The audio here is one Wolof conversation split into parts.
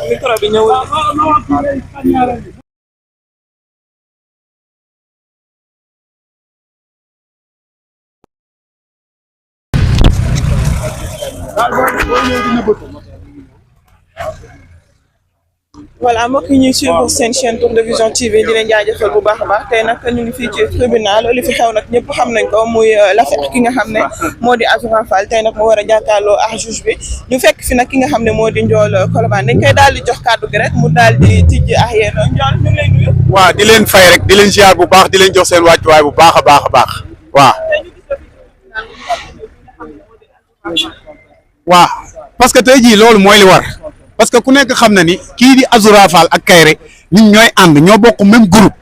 micro bi ñëwul. voilà mbokk yi ñuy suivre seen chaîne Tour de Vision TV di leen jaajëfal bu baax a baax tey nag ñu ngi fii ci tribunal li fi xew nag ñëpp xam nañ ko muy l'affaire ki nga xam ne moo di Azoura Fall tey nag moo war a jàkkaarloo ak juge bi ñu fekk fi nag ki nga xam ne moo di Ndiol Colobane dañ koy daal di jox kàddu gi rek mu daal di tijji ak yéen Ndiol ñu ngi lay nuyu. waaw di leen fay rek di leen ziar bu baax di leen jox seen wàccuwaay bu baax a baax a baax waaw. waaw parce que tey jii loolu mooy li war. parce que ku nekk xam na ni kii di Azoura Fall ak Kairé ñun ñooy ànd ñoo bokk même groupe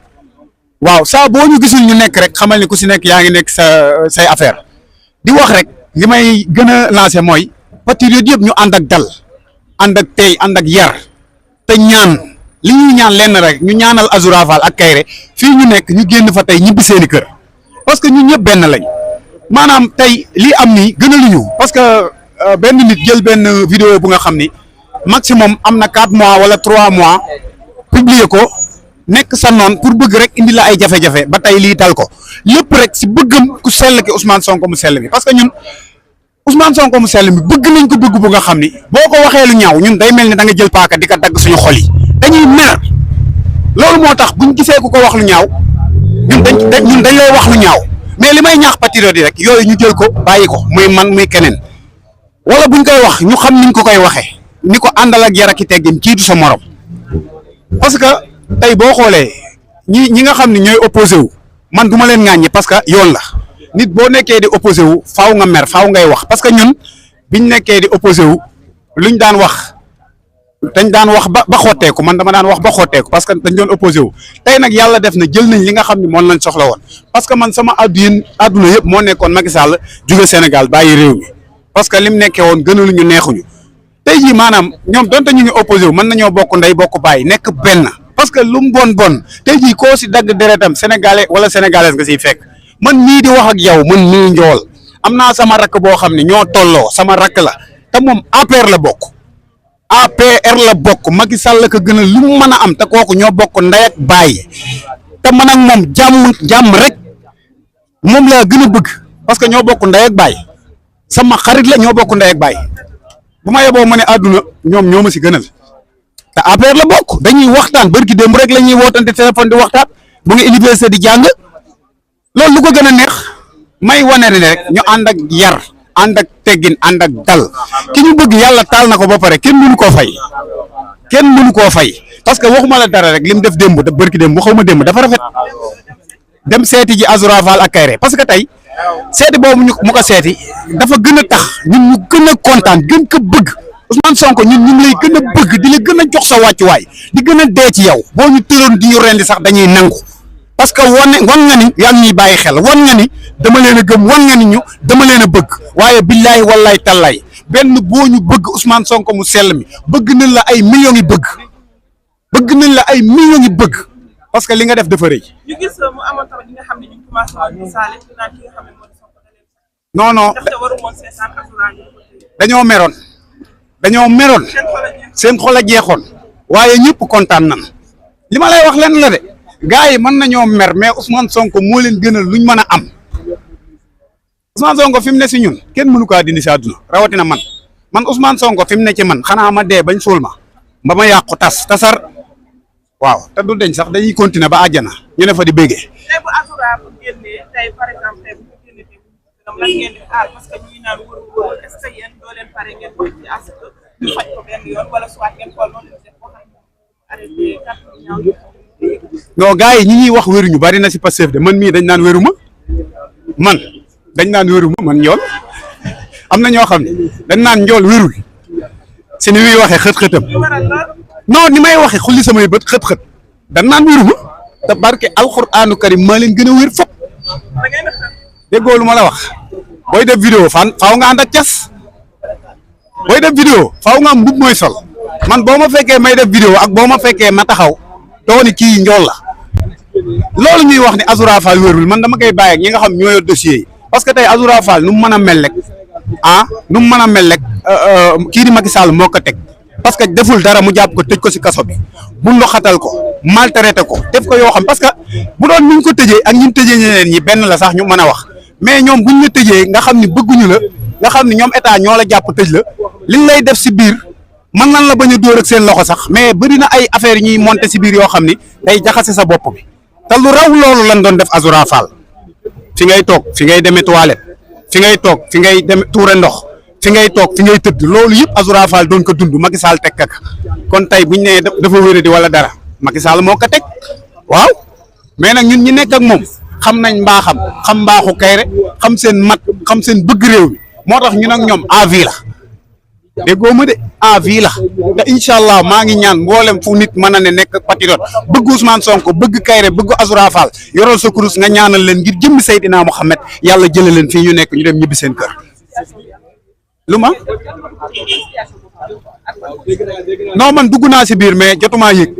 waaw saa boo ñu gisul ñu nekk rek xamal ni ku si nekk yaa ngi nekk say affaire di wax rek li may gën a lancer mooy patriote yëpp ñu ànd ak dal ànd ak tey ànd ak yar te ñaan li ñuy ñaan lenn rek ñu ñaanal Azoura Fall ak Kairé fii ñu nekk ñu génn fa tey ñibbi seeni kër parce que ñun ñëpp benn lañ maanaam tey lii am nii gënaluñu parce que benn nit jël benn vidéo bu nga xam ni. maximum am na 4 mois wala 3 mois publier ko nekk sa noon pour bëgg rek indi la ay jafe-jafe ba tey lii dal ko lépp rek si bëggam ku sell ki Ousmane Sonko mu sell mi parce que ñun Ousmane Sonko mu sell mi bëgg nañ ko bëgg bu nga xam ni boo ko waxee lu ñaaw ñun day mel ni da nga jël paaka di ko dagg suñu xol yi dañuy mer loolu moo tax buñ gisee ku ko wax lu ñaaw ñun dañ lay wax lu ñaaw mais li may ñaax patriote yi rek yooyu ñu jël ko bàyyi ko muy man muy keneen wala buñ koy wax ñu xam niñ ko koy waxee. ni ko àndal ak yar ak i teggin kii du sa morom parce que tey boo xoolee ñi nga xam ne ñooy opposé wu man du ma leen ŋàññi parce que yoon la nit boo nekkee di opposé wu faaw nga mer faaw ngay wax parce que ñun biñ nekkee di opposé wu luñ daan wax dañ daan wax ba xotteeku man dama daan wax ba xotteeku parce que dañ doon opposé wu tey nag yàlla def na jël nañ li nga xam ne moom lañ soxla woon parce que man sama àdduna yëpp moo nekkoon Macky Sall jóge Sénégal bàyyi réew mi parce que lim nekkee woon gënaluñu neexuñu. tey jii maanaam ñoom donte ñu ngi opposé wu mën nañoo bokk ndey bokk bàyyi nekk benn parce que lu mu bon tey jii koo si dagg deretam sénégalais wala sénégalaise nga siy fekk man mii di wax ak yow man mii Ndiol am naa sama rakk boo xam ne ñoo tolloo sama rakk la te moom APR la bokk Macky Sall la ko gën a lu mu mën a am te kooku ñoo bokk ndey ak bàyyi te man ak moom jàmm rek moom laa gën a bëgg parce que ñoo bokk ndey ak bàyyi sama xarit la ñoo bokk ndey ak bàyyi. bu ma yeboo ma ne àdduna ñoom ñoo ma si gënal te APR la bokk dañuy waxtaan barki démb rek la ñuy wootante téléphone di waxtaan bu nga université di jàng loolu lu ko gën a neex may wane ne rek ñu ànd ak yar ànd ak teggin ànd ak dal ki ñu bëgg yàlla taal na ko ba pare kenn mënu koo fay parce que waxuma la dara rek li mu def démb da barki démb waxuma démb dafa rafet dem seeti ji Azoura Fall ak Kairé parce que tey seeti boobu mu ko seeti dafa gën a tax ñun ñu gën a kontaan gën ko bëgg Ousmane Sonko ñun ñu ngi lay gën a bëgg di la gën a jox sa wàccuwaay di gën a dee ci yow boo ñu tëroon di ñu rendi sax dañuy nangu parce que wan nga ni yaa ngi ñuy bàyyi xel wan nga ni dama leen a gëm wan nga ni ñu dama leen a bëgg waaye billaay wallaay tallaay benn boo ñu bëgg Ousmane Sonko mu sell mi bëgg nañ la ay millions yi bëgg parce que li nga def dafa rëy. ñu gis mu amoon tamit ñi nga xam ne ñu commencé woon saale naan ki nga xam ne moo di Sonko non dañoo meroon seen xol a jeexoon waaye ñëpp kontaan nan li ma lay wax leen la de gars yi mën nañoo mer mais Ousmane Sonko moo leen gënal luñ mën a am Ousmane Sonko fi mu ne si ñun kenn mënu kaa dindi si àdduna rawatina man Ousmane Sonko fi mu ne ci man xanaa ma dee bañ suul ma ba yàqu tasar. waaw te du deñ sax dañuy continuer ba àjjana ñu ne fa di béggee. tey bu Azoura bu génnee tey par exemple tey bu génnee tey lan ngeen di aar parce que ñuy naan wóor est-ce que yéen doo leen pare ngeen koy ci as ñu faj ko benn yoon wala soit ngeen xool noonu leen def boo xam ne arrêté kàttan ñaaw non gars yi ñi ñuy wax wéruñu bari na si Pastef de man mii dañ naan wéruma man Ndiol am na ñoo xam ne dañ naan Ndiol wérul si ni muy waxee xët-xëtam. non ni may waxee xulli samay bët xët-xët dan naan wéruma te barke alxuraanu karim maa leen gën a wér fop déggoo lu ma la wax booy def vidéo faaw nga ànd ak cas booy def vidéo faaw nga am mbub mooy sol man boo ma fekkee may def vidéo ak boo ma fekkee ma taxaw doo ni kii Ndiol la loolu ñuy wax ni Azoura Fall wérul man dama koy bàyyi ak ñi nga xam ñoo yor dossier yi parce que tey Azoura Fall nu mu mën a mel rek nu mu mën a mel rek kii di Macky Sall moo ko teg parce que deful dara mu jàpp ko tëj ko si kaso bi bu xatal ko maltraité ko def ko yoo xam parce que bu doon ni ñu ko tëjee ak ñi tëjee ñeneen ñi benn la sax ñu mën a wax mais ñoom buñ la tëjee nga xam ni bëgguñu la nga xam ni ñoom état ñoo la jàpp tëj la liñ lay def si biir mën nan la bañ a dóor ak seen loxo sax mais bëri na ay affaires yi ñuy monter si biir yoo xam ni day jaxase sa bopp bi te lu raw loolu lañ doon def Azoura Fall fi ngay toog fi ngay demee toilette fi ngay toog fi ngay dem tuure ndox fi ngay toog fi ngay tëdd loolu yëpp Azoura Fall doon ko dund Macky Sall teg ka kon tey buñ nee dafa wéradi wala dara Macky Sall moo ko teg waaw mais nag ñun ñi nekk ak moom xam nañ mbaaxam xam mbaaxu Kairé xam seen mat xam seen bëgg réew bi moo tax ñun ak ñoom à vie la déggoo ma de à vie la te incha allah maa ngi ñaan mboolem fu nit mën a ne nekk patriote bëgg Ousmane Sonko bëgg Kairé bëgg Azoura Fall yorol sa kurus nga ñaanal leen ngir jëmmi Seydina Mohamed yàlla jëlee leen fii ñu nekk ñu dem ñibbi seen kër. lu ma non man dugg naa si biir mais jotumaa yëg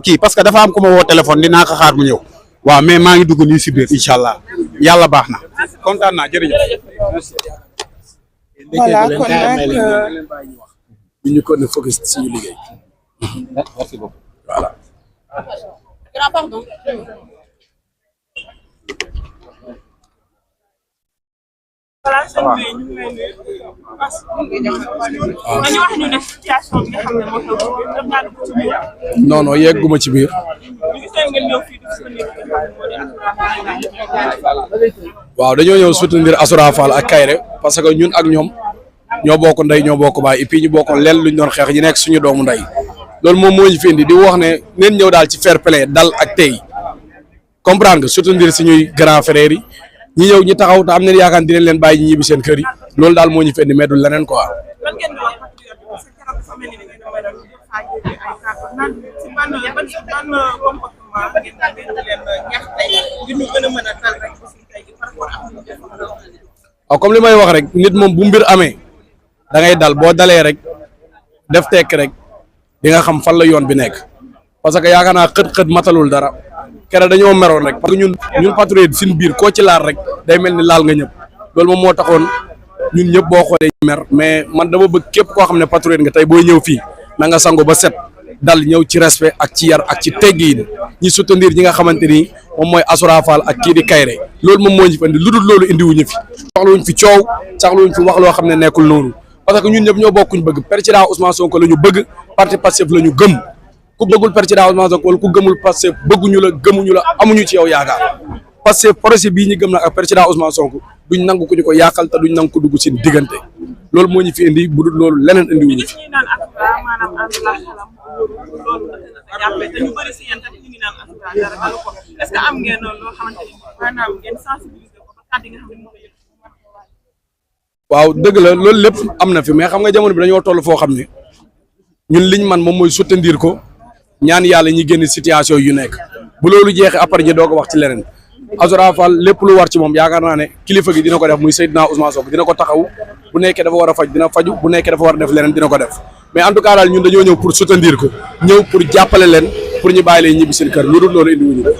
kii parce que dafa am ku ma woo téléphone dinaa ko xaar mu ñëw waaw mais maa ngi dugg nii si biir incha allah yàlla baax na kontaan naa jërëjëf. voilà kon nag ñu ko ne focus ci suñu liggéey. Merci beaucoup. Voilà. Pardon. voilà sëñ bi ñu ngi lay nuyu parce que dañu wax ñu ne situation bi nga xam ne moo xew ci biir dem naa dugg ci biir. non non yegguma ci biir. ñu gis ngeen ñëw fii di soutenir ki nga xam ne moo di Azoura Fall. waaw dañoo ñëw soutenir Azoura Fall ak Kairé parce que ñun ak ñoom ñoo bokk ndey ñoo bokk baay et puis ñu bokkoon leen luñ doon xeex ñu nekk suñu doomu ndey loolu moom moo ñu fi indi di wax ne neen ñëw daal ci fair play dal ak tey comprendre nga soutenir suñuy grand frères yi ñi ñëw ñi taxaw te am nañ yaakaar dinañ leen bàyyi ñi ñibbi seen kër yi loolu daal moo ñu fi indi mais du leneen quoi. lan ngeen di wax patriote parce que keroog dafa mel ni ngeen doon waral ñu xaajee ay kàddu naan si ban comportement ngeen di leen ñax tey ngir ñu gën a mën a dal rek aussi tey par rapport ak ñu def. waaw comme li may wax rek nit moom bu mbir amee da ngay dal boo dalee rek def tekk rek di nga xam fan la yoon bi nekk parce que yaakaar naa xët-xët matalul dara kere dañoo meroon rek parce que ñun patriote suñu biir koo ci laal rek day mel ni laal nga ñëpp loolu moom moo taxoon ñun ñëpp boo xoolee mer mais man dama bëgg képp koo xam ne patriote nga tey boo ñëw fii na nga sangu ba set dal ñëw ci respect ak ci yar ak ci teggiin ñi soutenir ñi nga xamante ni moom mooy Azoura Fall ak kii di Kairé loolu moom moo ñu fi indi lu dul loolu indiwuñu fi soxlawuñ fi coow soxlawuñ fi wax loo xam ne nekkul noonu parce que ñun ñëpp ñoo bokkuñ bëgg président Ousmane Sonko la ñu bëgg parti Pastef la ñu gëm ku bëggul président Ousmane Sonko wala ku gëmul Pastef bëgguñu la gëmuñu la amuñu ci yow yaakaar Pastef projet bii ñu gëm nag ak président Ousmane Sonko duñ nangu ku ñu ko yàqal te duñ nangu ko dugg seen diggante loolu moo ñu fi indi bu dul loolu leneen indiwuñu fi. ñi naan Azoura maanaam Azoura xelam loolu dafa jàppee te ñu bëri si yéen tamit ñu ngi naan Azoura dara dalu ko est-ce que am ngeen loo xamante ni maanaam ngeen sensibiliser ko ba kàddu yi nga xam ne moo koy yëg. waaw dëgg la loolu lépp am na fi mais xam nga jamono bi dañoo toll foo xam ne ñun liñ man moom mooy soutenir ko ñaan yàlla ñi génn situation yu nekk bu loolu jeexee après ñi doo ko wax ci leneen Azoura Fall lépp lu war ci moom yaakaar naa ne kilifa gi dina ko def muy Seydina Ousmane Sonko dina ko taxaw bu nekkee dafa war a faj dina faju bu nekkee dafa war a def leneen dina ko def mais en tout cas daal ñun dañoo ñëw pour soutenir ko ñëw pour jàppale leen pour ñu bàyyi leen ñibbi seen kër lu dul loolu indi wuñu ko